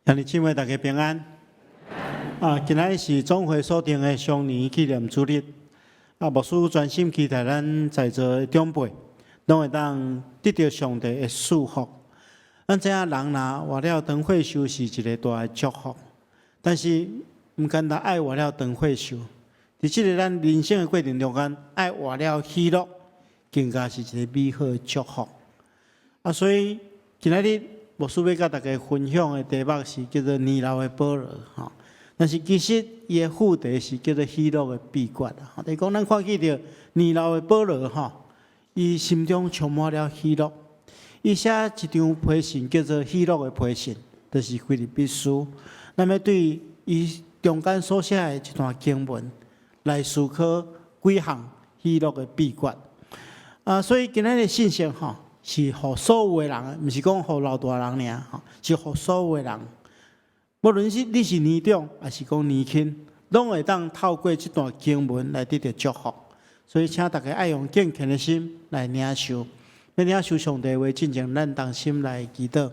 兄弟姊妹，大家平安。啊，今仔日是總會所定的雙年紀念主日。啊，牧師專心期待咱在座的長輩，攏會當得著上帝的祝福。咱知影人若活了長歲壽是一个大的祝福，但是毋干焦愛活了長歲壽。佇這个咱人生的過程中間，愛活了喜樂，更加是一个美好的祝福。啊，所以今仔日牧師欲佮大家分享的題目是叫做年老的保羅吼，但是其實伊的副題是叫做喜樂的秘訣啊。就是講咱看見著年老的保羅吼，伊心中充滿了喜樂。伊寫一張批信叫做喜樂的批信，就是腓立比書。咱欲對伊中間所寫的一段經文來思考幾項喜樂的秘訣。啊，所以今仔日的信息吼，是予所有的人，毋是講予老大人爾吼，是予所有的人。無論是你是年長，抑是講年輕，攏會當透過這段經文來得著祝福。所以，請大家愛用敬虔的心來領受，欲領受上帝話進前，咱同心來祈禱。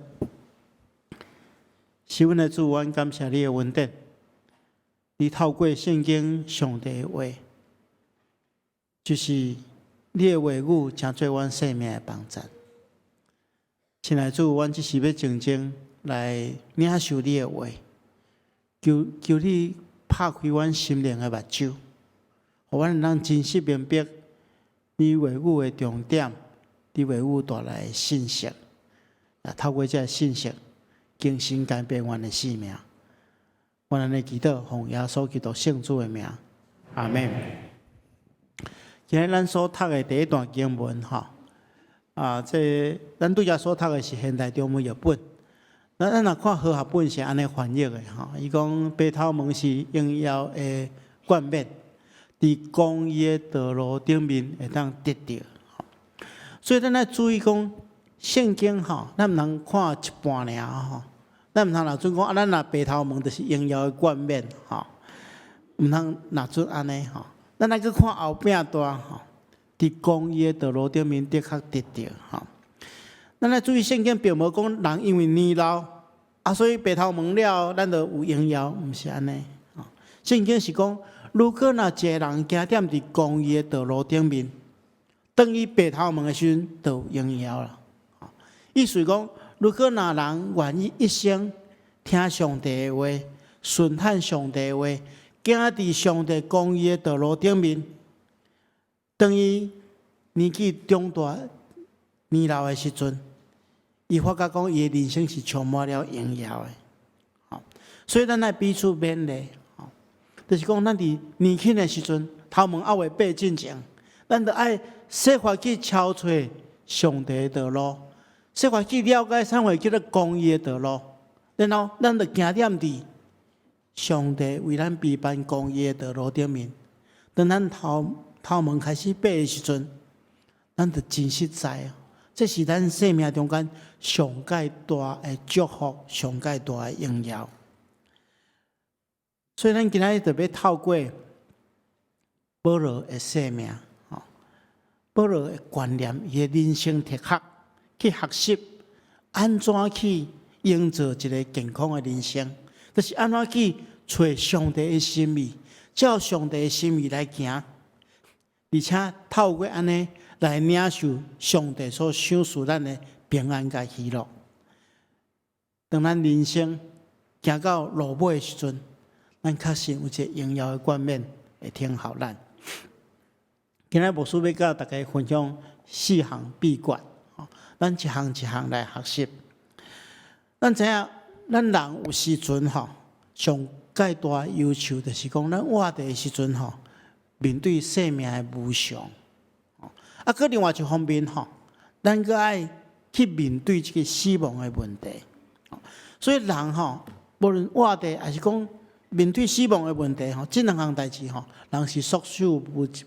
是阮的主，阮感謝你的恩典。你透過聖經上帝的話，就是你的話語，成做阮生命的幫贊。親愛主，阮這時欲靜靜來領受你的話，求求你拍開阮心靈的目睭，予阮會當真實明白你話語的重點，你話語帶來的信息，啊，透過這个信息，更新改變阮的生命。阮按呢祈禱，奉耶穌基督聖主的名，阿們。今日咱所讀的第一段經文，吼。啊，這咱拄才所讀的是現代中文譯本。咱若看和合本是按呢翻譯的吼，伊講白頭毛是榮耀的冠冕，佇公義的道路頂面會當得著。所以咱愛注意講聖經吼，咱毋通看一半爾吼，咱毋通若準講啊，咱若白頭毛就是榮耀的冠冕吼，毋通若準按呢吼，咱愛閣看後壁段吼。佇公義的道路頂面的確得著吼。咱愛注意聖經並無講人因為年老啊，所以白頭毛了，咱就有榮耀，毋是按呢。聖經是講，如果若一个人行踮佇公義的道路頂面，當伊白頭毛的時陣，就有榮耀啦。意思講，如果若人願意一生聽上帝的話，順行上帝的話，行佇上帝公義的道路頂面，當伊年紀長大、年老的時陣，伊發覺講伊的人生是充滿了榮耀的。所以咱愛彼此勉勵，就是講咱佇年輕的時陣，頭毛猶未白進前，咱就愛設法去朝揣上帝的道路，設法去了解啥物叫做公義的道路，然後咱就行踮佇上帝為咱備辦公義的道路頂面。當咱頭毛開始白的時陣，咱就真實在啊！這是咱生命中間上蓋大的祝福，上蓋大的榮耀。所以，咱今仔日就欲透過保羅的生命，吼，保羅的觀念，伊的人生哲學，去學習按怎去營造一个健康的人生，就是按怎去揣上帝的心意，照上帝的心意來行。而且透過按呢來領受上帝所賞賜咱的平安佮喜樂。當咱人生行到落尾的時陣，咱確實有一个榮耀的冠冕會等候咱。今仔牧師欲佮大家分享四項秘訣，咱一項一項來學習。咱知影，咱人有時陣吼，上蓋大憂愁就是講，咱活佇的時陣吼，面對生命的無常，啊，閣另外一方面吼，咱閣愛去面對這个死亡的問題。所以人吼，無論活佇，抑是講面對死亡的問題吼，這兩項代誌吼，人是束手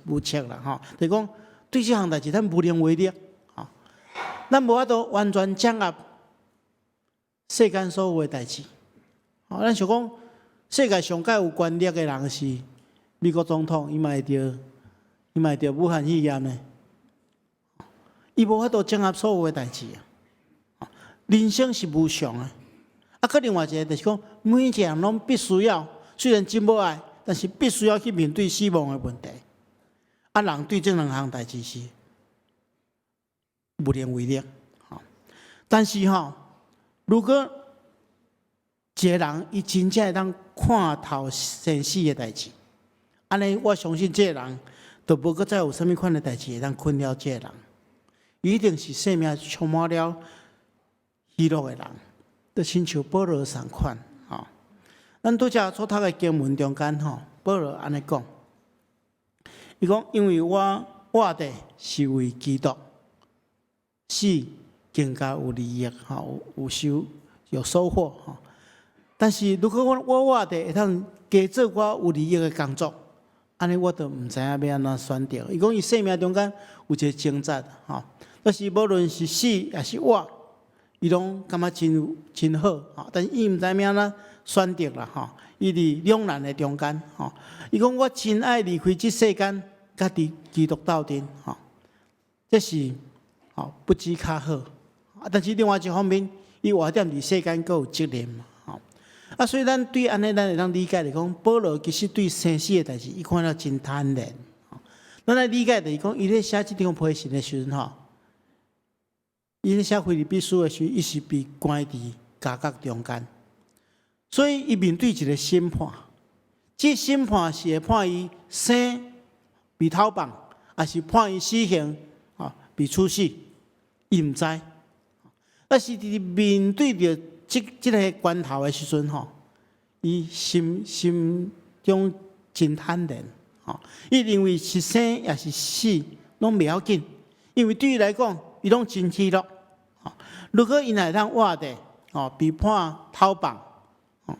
無策啦吼。就是講對這項代誌，咱無能為力，吼，咱無法度完全掌握世間所有的代誌。吼，咱想講，世界上蓋有權力的人是美國總統，伊嘛會著武漢肺炎呢。伊無法度掌握所有的代誌啊！人生是無常的，啊，啊，閣另外一个就是講，每一個人攏必須要，雖然真無愛，但是必須要去面對死亡的問題。啊，人對這兩項代誌是無能為力。吼，但是吼，如果一个人伊真正會當看透生死的代誌，按呢，我相信這个人就無閣再有啥物款的代誌會當困擾這个人。伊一定是生命充滿了喜樂的人，就親像保羅仝款吼。咱拄才所讀的經文中間吼，保羅按呢講，伊講因為我活著是為基督，死更加有利益吼，有收穫吼。但是如果我活著會當加做我有利益的工作，按呢我就毋知影欲按怎選擇。伊講伊生命中間有一个掙扎吼，但是無論是死抑是活，伊攏感覺真真好吼。但是伊毋知欲按怎選擇啦吼，伊佇兩難的中間吼。伊講我真愛離開這世間，佮佇基督鬥陣吼，這是吼不知較好。啊，但是另外一方面，伊活踮佇世間，閣有責任嘛吼。啊，所以咱對按呢，咱會當理解來講，保羅其實對生死的代誌，伊看了真坦然。咱來理解就是講，伊咧寫這張批信的時陣吼，伊咧寫腓立比書的時陣，伊是被關佇監獄中間，所以伊面對一个審判。這審判是會判伊生被頭放，抑是判伊死刑啊被處死，伊毋知。但是佇面對著這个關頭的時陣吼，伊心中真坦然吼，伊認為是生抑是死攏袂要緊，因為對伊來講，伊攏真喜樂。如果伊若會當活著，吼被判頭放，吼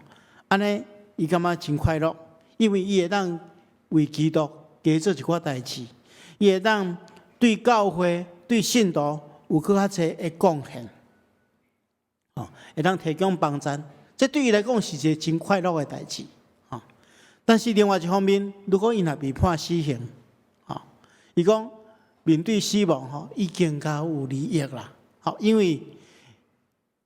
按呢伊感覺真快樂，因為伊會當為基督加做一寡代誌，伊會當對教會、對信徒有閣較濟的貢獻，吼會當提供幫助，這對伊來講是一个真快樂的代誌，吼。但是另外一方面，如果伊若被判死刑，吼，伊講面對死亡，吼，伊更加有利益啦，吼，因為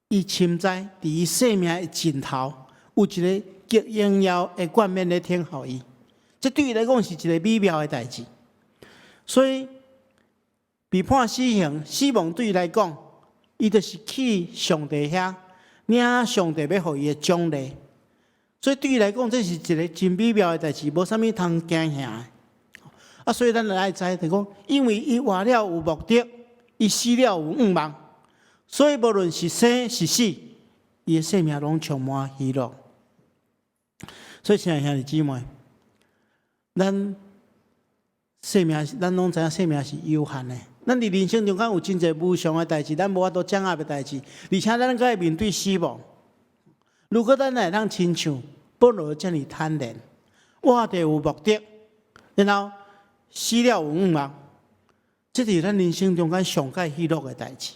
伊深知佇伊生命的盡頭有一个極榮耀的冠冕咧等候伊，這對伊來講是一个美妙的代誌。所以被判死刑，死亡對伊來講，伊就是去上帝遐領上帝欲予伊的獎勵。所以對伊來講，這是一个真美妙的代誌，無啥物通驚嚇的。啊，所以咱就愛知，就講，因為伊活了有目的，伊死了有向望，所以無論是生是死，伊的生命攏充滿喜樂。所以，親愛兄弟姊妹，咱生命，咱攏知影生命是有限的。咱佇人生中間有真濟無常的代誌，咱無法度掌握的代誌，而且咱閣會面對死亡。如果咱會當親像保羅遮爾坦然，活著有目的，然後死了有向望，這是咱人生中間上蓋喜樂的代誌。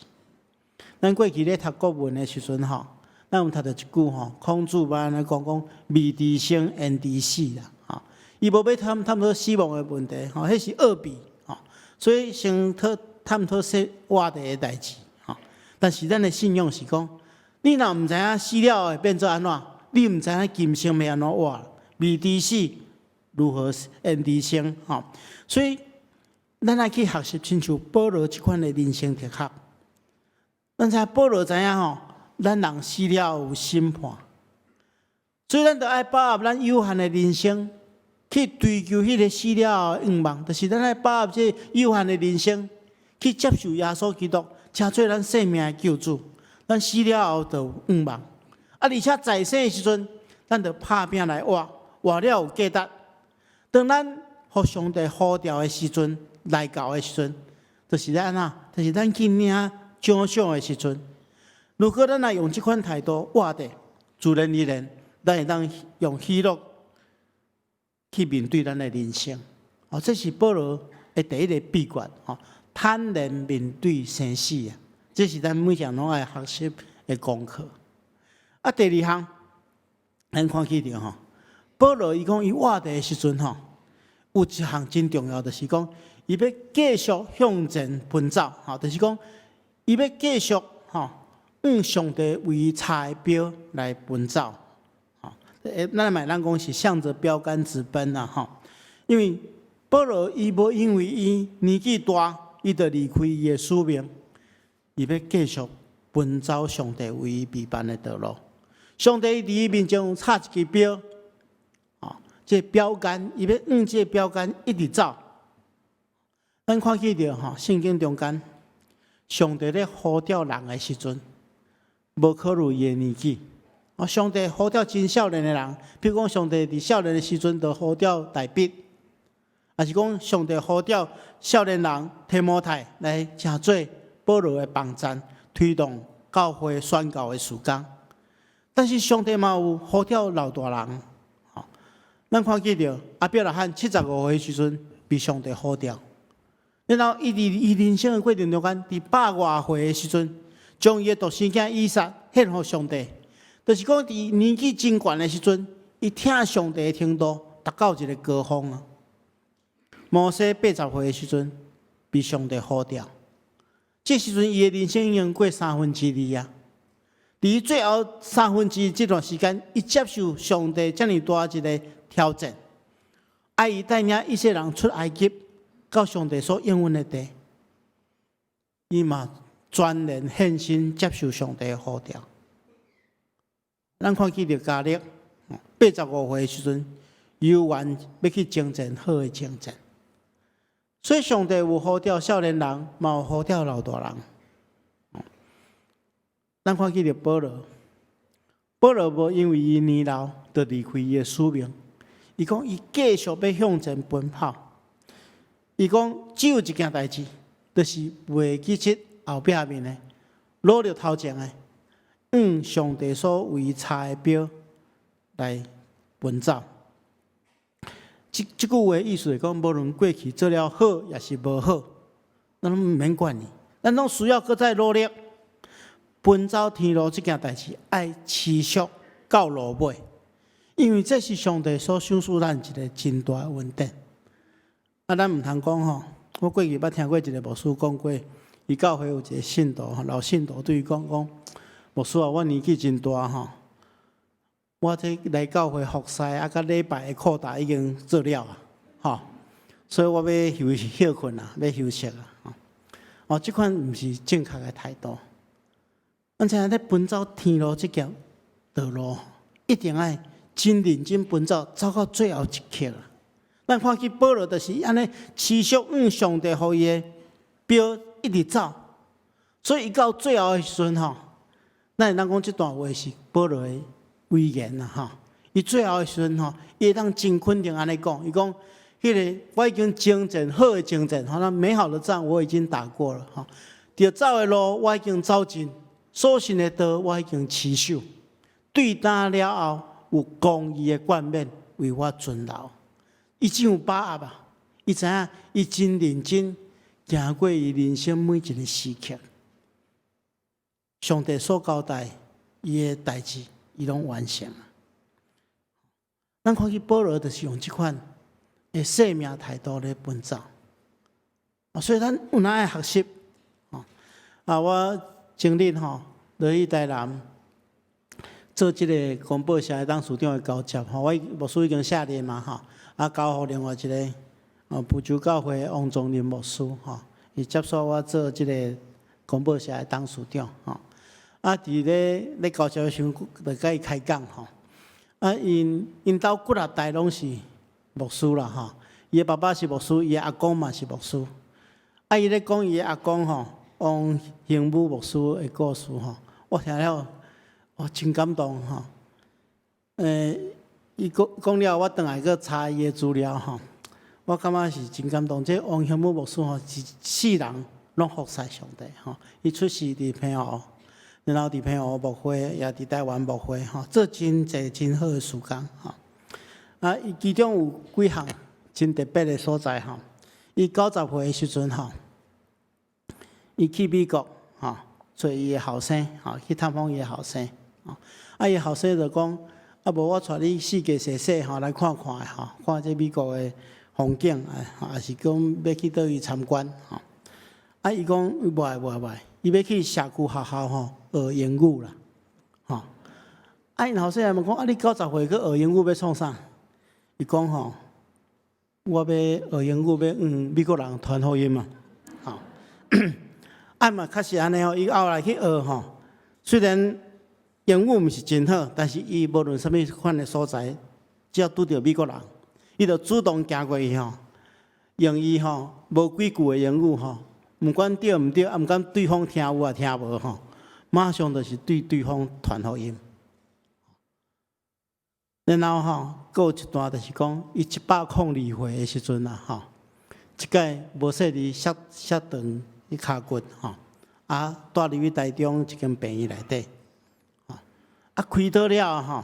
咱過去咧讀國文的時陣吼，咱有讀著一句吼，孔子捌按呢講講未知生，焉知死啦？吼，伊無欲探討死亡的問題，吼，彼是奧秘，吼，所以先討探討說活著的代誌，吼。但是咱的信仰是講，你若毋知影死了會變做按怎，你毋知影今生欲按怎活，未知死如何焉知生？吼，所以咱愛去學習親像保羅這款的人生哲學。咱知保羅知影吼，咱人死了有審判，所以咱著愛把握咱有限的人生，去追求彼个死了的願望，就是咱愛把握這有限的人生，去接受耶穌基督，成做咱生命的救主。咱死了後就有向望，啊，而且在生的時陣，咱著拍拚來活，活了有價值。當咱予上帝呼召的時陣來到的時陣，就是咱按怎，就是咱去領獎賞的時陣。如果咱若用這款態度活著，自然而然，咱會當用喜樂去面對咱的人生。哦，這是保羅的第一个秘訣，吼，坦然面對生死啊！這是咱每項攏愛學習的功課。啊，第二項，咱看起著吼，保羅伊講伊活著的時陣吼，有一項真重要，就是講伊欲繼續向前奔走，吼，就是講伊欲繼續吼按上帝為伊插的標來奔走。吼，咱嘛會當講是向著標竿直奔啦，吼。因為保羅伊無因為伊年紀大，伊就離開伊的使命，伊欲繼續奔走上帝為伊預辦的道路。上帝佇伊面前有插一支標，吼，這個標杆，伊欲按這個標杆一直走。咱看見著吼，聖經中間，上帝咧呼召人的時陣，無考慮伊的年紀。哦，上帝呼召真少年的人，比如講上帝佇少年的時陣就呼召大衛，抑是講上帝呼召少年人提摩太來成做保羅的幫贊，推動教會宣教的事工。但是上帝嘛有呼召老大人，吼，咱看見著亞伯拉罕75歲時陣被上帝呼召，然後伊佇伊人生的過程中間，佇百外歲的時陣，將伊的獨生囝以撒獻予上帝，就是講佇年紀真懸的時陣，伊疼上帝的程度達到一個高峰啊。摩西80歲的時陣被上帝呼召，這時陣伊的人生已經過三分之二啊。佇最後三分之一這段時間，伊接受上帝遮爾大一個挑戰，愛伊帶領以色列人出埃及，到上帝所應允的地，伊嘛全然獻身接受上帝的呼召。咱看見著迦勒85歲的時陣，猶原欲去征戰好的征戰。所以上帝有呼召少年人，嘛有呼召老大人。咱看見著保羅，保羅無因為伊年老，就離開伊的使命。伊講伊繼續欲向前奔跑。伊講只有一件代誌，就是袂記得後壁面的，努力頭前的，按上帝所為伊插的標來奔走。這句話意思是講，無論過去做了好，抑是無好，咱攏毋免管伊，咱攏需要閣再努力。奔走天路這件代誌，愛持續到落尾，因為這是上帝所賞賜咱一個真大的恩典。啊，咱毋通講吼，我過去捌聽過一個牧師講過，伊教會有一個信徒，老信徒對伊講講，牧師啊，我年紀真大吼，我這來教會服侍啊，佮禮拜的扣打已經做了啊，吼，所以我欲休歇睏啊，欲休息啊，哦，這款毋是正確的態度。咱知影咧奔走天路這條道路，一定愛真認真奔走，走到最後一刻啊！咱看見保羅就是按呢持續按上帝予伊的標一直走，所以伊到最後的時陣吼，咱會當講這段話是保羅的遺言啦吼。伊最後的時陣吼，伊會當真肯定按呢講，伊講彼个我已經征戰好的征戰，吼，那美好的仗我已經打過了吼。著走的路我已經走盡。所信的道我已經持守，對今了後有公義的冠冕為我存留。伊真有把握啊！伊知影，伊真認真行過伊人生每一個時刻，上帝所交代伊的代誌，伊攏完成。咱看見保羅就是用這款的生命態度咧奔走，所以咱有哪愛學習？啊，我前日吼落去台南做這個公報社的董事長的交接吼，我牧師已經卸任嘛吼，啊交予另外一個哦福州教會王宗林牧師吼，伊接手我做這個公報社的董事長吼。啊，佇咧咧交接的時陣，就佮伊開講吼。啊，𪜶𪜶兜幾若代攏是牧師啦吼，伊的爸爸是牧師，伊的阿公嘛是牧師。啊，伊咧講伊的阿公吼，王興武牧師的故事吼，我聽了我真感動吼。伊講講了，我轉來閣查伊的資料吼，我感覺是真感動。這王興武牧師吼，一世人攏服侍上帝吼。伊出世佇澎湖，然後佇澎湖牧會，也佇台灣牧會吼，做真濟真好的事工吼。啊，伊其中有幾項真特別的所在吼。伊90歲的時陣吼，伊去美國吼，揣伊的後生吼，去探訪伊的後生。啊，伊後生就講：啊，無我帶你四界踅踅吼，來看看吼，看這美國的風景啊，抑是講欲去佗位參觀吼。啊，伊講無愛無愛無愛，伊欲去社區學校吼，學英語啦，吼。啊，𪜶後生仔問講：啊，你九十歲閣學英語欲創啥？伊講吼，我欲學英語欲向美國人傳福音嘛，吼。啊嘛確實按呢吼，伊後來去學吼，雖然英語毋是真好，但是伊無論啥物款的所在，只要拄著美國人，伊就主動行過去吼，用伊吼無幾句的英語吼，毋管對毋對，啊毋管對方聽有抑聽無吼，馬上就是對對方傳福音。然後吼，閣有一段就是講，伊102歲的時陣啊，吼，一擺無細膩摔摔斷伊跤骨吼，啊，帶入去台中一間病院內底，啊，開刀了吼，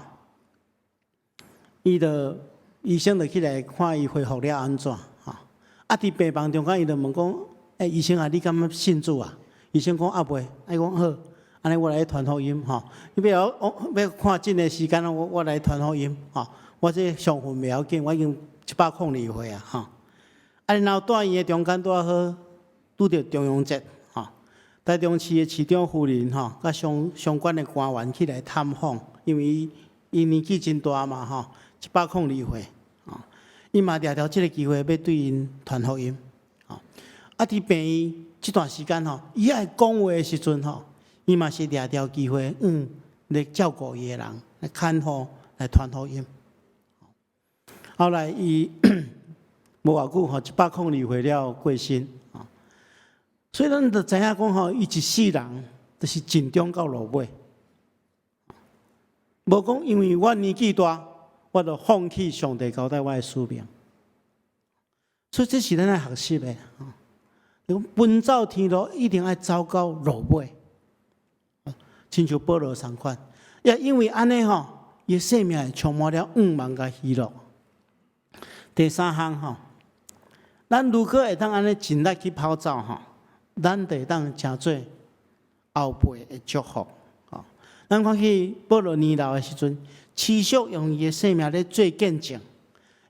伊就醫生就起來看伊恢復了按怎，吼，啊，佇病房中間伊就問講：欸，醫生啊，你敢欲信主啊？醫生講猶未，啊，伊講好，按呢我來傳福音吼。你欲欲看診的時間，我來傳福音吼。我這傷痕袂要緊，我已經102歲啊，吼。啊，然後住院的中間拄仔好拄著重陽節，吼，台中市的市長夫人吼，佮相關的官員起來探訪，因為伊年紀真大嘛，吼，一百空二歲，吼，伊嘛掠著這個機會欲對𪜶傳福音，吼。啊，佇病院這段時間吼，伊愛講話的時陣吼，伊嘛是掠著機會，來照顧伊的人，來看護，來傳福音。後來伊無偌久吼，102歲了過身。所以咱就知影講吼，伊一世人就是盡忠到落尾，無講因為我年紀大，我就放棄上帝交代我的使命。所以這是咱愛學習的。講奔走天路一定愛走到落尾，親像保羅仝款，也因為按呢吼，伊的生命會充滿了向望佮喜樂。第三項吼，咱如果會當按呢盡力去跑走吼，咱就會當成做後輩的祝福。吼，咱看起保羅年老的時陣，持續用伊的生命咧做見證，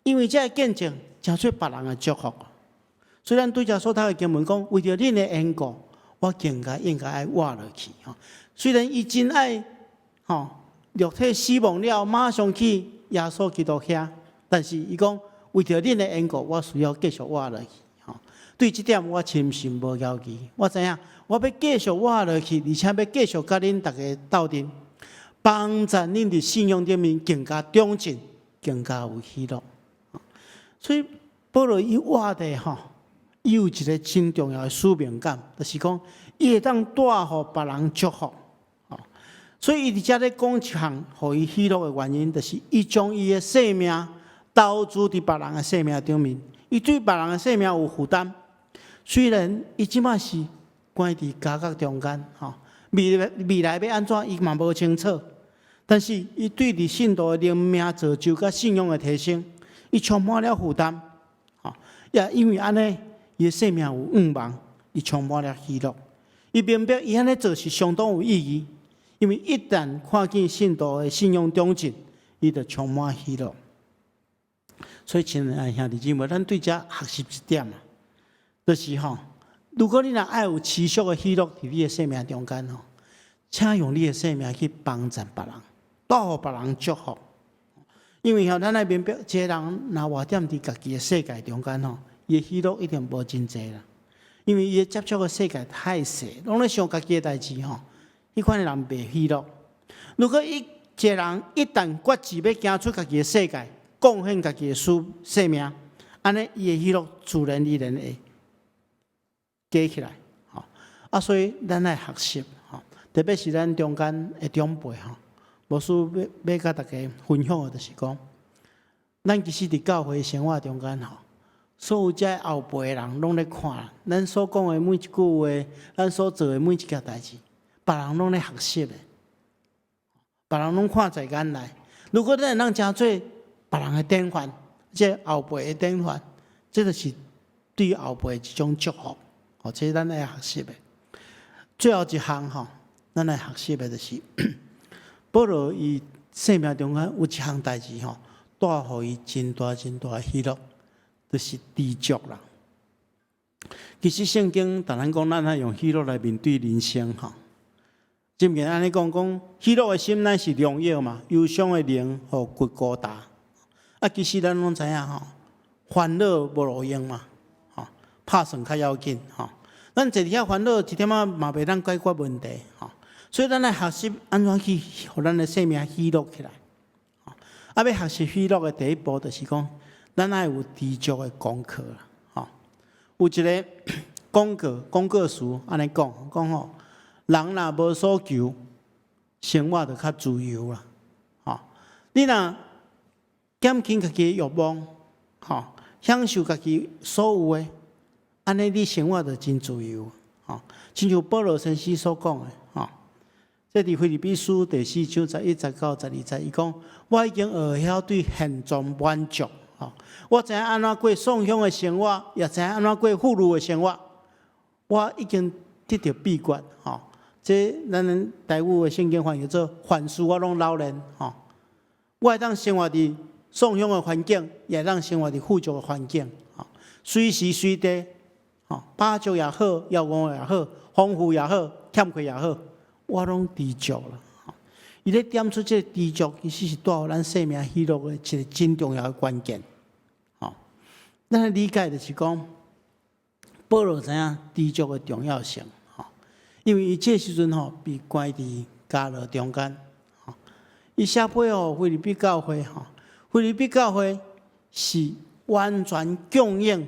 因為這个見證成做別人的祝福。雖然對這所讀的經文講，為著恁的緣故，我更加應該愛活落去。吼，雖然伊真愛吼肉體死亡了，馬上去耶穌基督遐，但是伊講為著恁的緣故，我需要繼續活落去。吼，對這點我深信無猶疑。我知影，我欲繼續活落去，而且欲繼續佮恁逐家鬥陣，幫助恁佇信仰頂面更加長進，更加有喜樂。所以保羅伊活的吼，伊有一個真重要的使命感，就是講伊會當帶予別人祝福。所以伊佇遮咧講一項予伊喜樂的原因，就是伊將伊的生命投資佇別人的生命頂面，伊對別人的生命有負擔。雖然伊這擺是關佇監獄中間，吼，未來欲按怎，伊嘛無清楚。但是伊對佇信徒的靈命造就佮信仰的提升，伊充滿了負擔。吼，也因為按呢，伊的生命有向望，伊充滿了喜樂。伊明白伊按呢做是相當有意義，因為一旦看見信徒的信仰長進，伊就充滿喜樂。所以，親愛兄弟姊妹，咱對這學習一點啊，就是吼，如果你若愛有持續的喜樂佇你的生命中間吼，請用你的生命去幫助別人，帶予別人祝福。因為吼，咱愛明白，一個人若活踮佇家己的世界中間吼，伊的喜樂一定無真濟啦。因為伊的接觸的世界太細，攏咧想家己的代誌吼，彼款的人袂喜樂。如果一個人一旦決志欲行出家己的世界，貢獻家己的生命，按呢伊的喜樂自然而然會加起來。吼啊，所以咱愛學習，吼，特別是咱中間的長輩吼，牧師欲佮大家分享的，就是講，咱其實佇教會生活中間吼，所有這後輩的人攏咧看，咱所講的每一句話，咱所做的每一件代誌，別人攏咧學習的，別人攏看在眼內。如果咱會當成做別人的典範，這後輩的典範，這就是對後輩一種祝福。哦，這是咱愛學習的。最後一項吼，咱愛學習的就是保羅伊生命中間有一項代誌吼，帶予伊真大真大的喜樂，就是知足啦。其實聖經逐咱講，咱愛用喜樂來面對人生吼。箴言按呢講，講喜樂的心乃是良藥嘛，憂傷的靈予骨孤焦。啊，其實咱攏知影吼，煩惱無路用嘛，吼，拍算較要緊吼。咱坐佇遐煩惱一點仔嘛袂當解決問題吼，所以咱愛學習按怎去予咱的生命喜樂起來。啊，欲學習喜樂的第一步，就是講，咱愛有知足的功課啦。吼，有一个廣告詞按呢講，講吼，人若無所求，生活就較自由啦。吼，你若減輕家己的欲望，吼，享受家己所有的，按呢你生活就真自由。吼，親像保羅先生所講的，吼，這佇腓立比書第四章11節到12節，伊講：我已經學曉對現狀滿足。吼，我知影按怎過鬆懈的生活，也知影按怎過富裕的生活。我已經得著秘訣。吼，這咱台語的聖經翻譯做凡事我攏老練。吼，我會當生活佇鬆懈的環境，也會當生活佇富足的環境。吼，隨時隨地，吼，飽足也好，枵餓也好，豐富也好，欠缺也好，我攏知足啦。伊咧點出這个知足，其實是帶予咱生命喜樂的一个真重要的關鍵。吼，咱來理解就是講，保羅知影知足的重要性。吼，因為伊這時陣吼被關佇監牢中間。吼，伊寫批予腓立比教會吼，腓立比教會是完全供應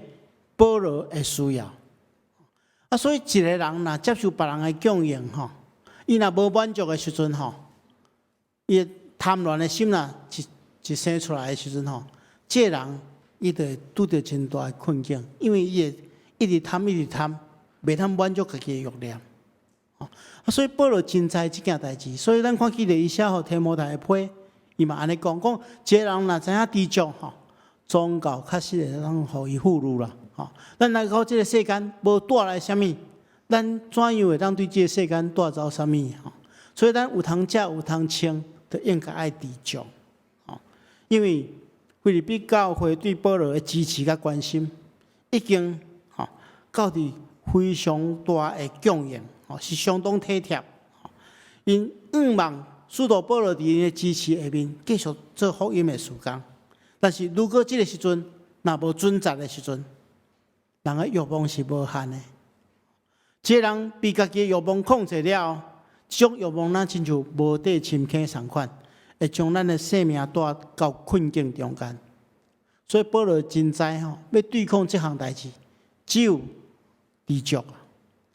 保羅的需要。啊，所以一個人若接受別人的供應吼，伊若無滿足的時陣吼，伊貪婪的心若一生出來的時陣吼，這个人伊就會拄著真大的困境，因為伊會一直貪一直貪，袂當滿足家己的欲念。啊，所以保羅真知這件代誌，所以咱看起來伊寫予提摩太的批，伊嘛按呢講，講一个人若知影知足吼，宗教確實會當予伊富裕啦。吼，咱來到這个世間無帶來啥物，咱怎樣會當對這个世間帶走啥物？吼，所以咱有通食有通穿，就應該愛知足。吼，因為腓立比教會對保羅的支持佮關心，已經吼到佇非常大的供應，吼是相當體貼。𪜶向望使徒保羅佇𪜶的支持下面繼續做福音的事工。但是如果這个時陣若無準則的時陣，人的欲望是無限的。這个人被家己的欲望控制了後，這種欲望若親像無底深坑仝款，會將咱的生命帶到困境中間。所以保羅真知吼，欲對抗這項代誌，只有知足。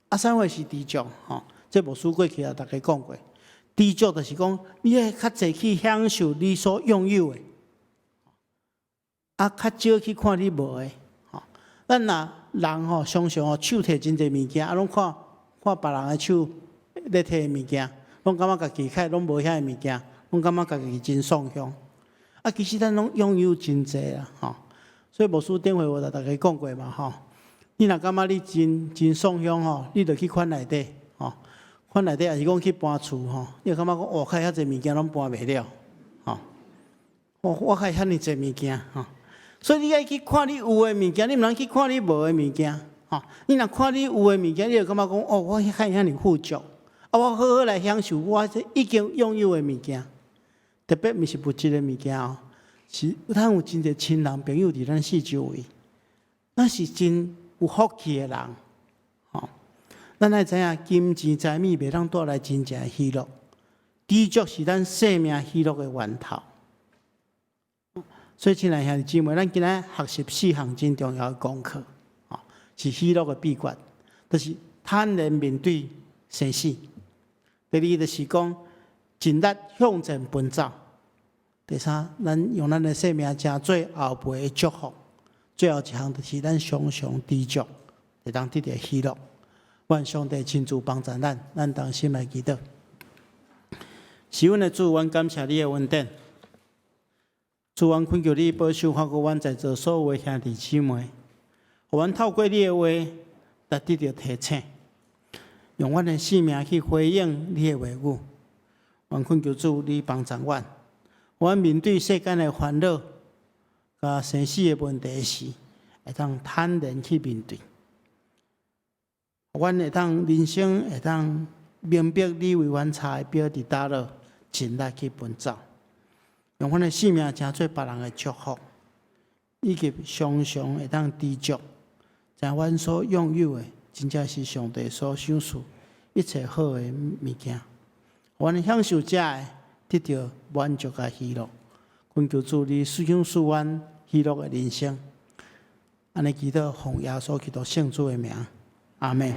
啊，啥物是知足？吼，這牧師過去也逐家講過。知足就是講，你愛較濟去享受你所擁有的，啊，較少去看你無的。吼，咱若人吼，常常吼手提真濟物件，啊，攏看看別人的手咧提的物件，攏感覺家己較攏無遐个物件，攏感覺家己真喪鄉。啊，其實咱攏擁有真濟啦，吼。所以牧師頂回我就逐家講過嘛，吼。你若感覺你真真喪鄉吼，你就去款內底，吼，款內底抑是講去搬厝吼，你會感覺講，哇，較遐濟物件攏搬袂了，吼。我較遐爾濟物件，吼。所以你愛去看你有的物件，你毋通去看你無的物件，吼。你若看你有的物件，你就感覺講，哦，我較遐爾富足，啊，我好好來享受我這已經擁有的物件，特別毋是物質的物件哦，是咱有真濟親人朋友佇咱四周圍，咱是真有福氣的人，吼。咱愛知影金錢財物袂當帶來真正的喜樂，知足是咱生命喜樂的源頭。所以，親愛兄弟姊妹，咱今仔學習四項真重要的功課，吼，是喜樂的秘訣，就是坦然面對生死。第二，就是講盡力向前奔走。第三，咱用咱的生命成做後輩的祝福。最後一項就是咱常常知足，會當得著喜樂。願上帝親自幫助咱，咱同心來祈禱。是阮的主，阮感謝你的恩典。主，阮懇求你保守看顧阮在座所有的兄弟姊妹，予阮透過你的話來得著提醒，用阮的生命去回應你的話語。阮懇求主，你幫助阮，阮面對世間的煩惱、佮生死的問題時，會當坦然去面對。阮會當人生會當明白你為阮插的標佇佗落，盡力去奔走，用阮的性命成做別人的祝福，以及常常會當知足，知影阮所擁有的，真正是上帝所賞賜一切好的物件。阮享受這个，得著滿足佮喜樂。懇求主你賞賜阮喜樂的人生。按呢祈禱，奉耶穌基督聖主的名，阿門。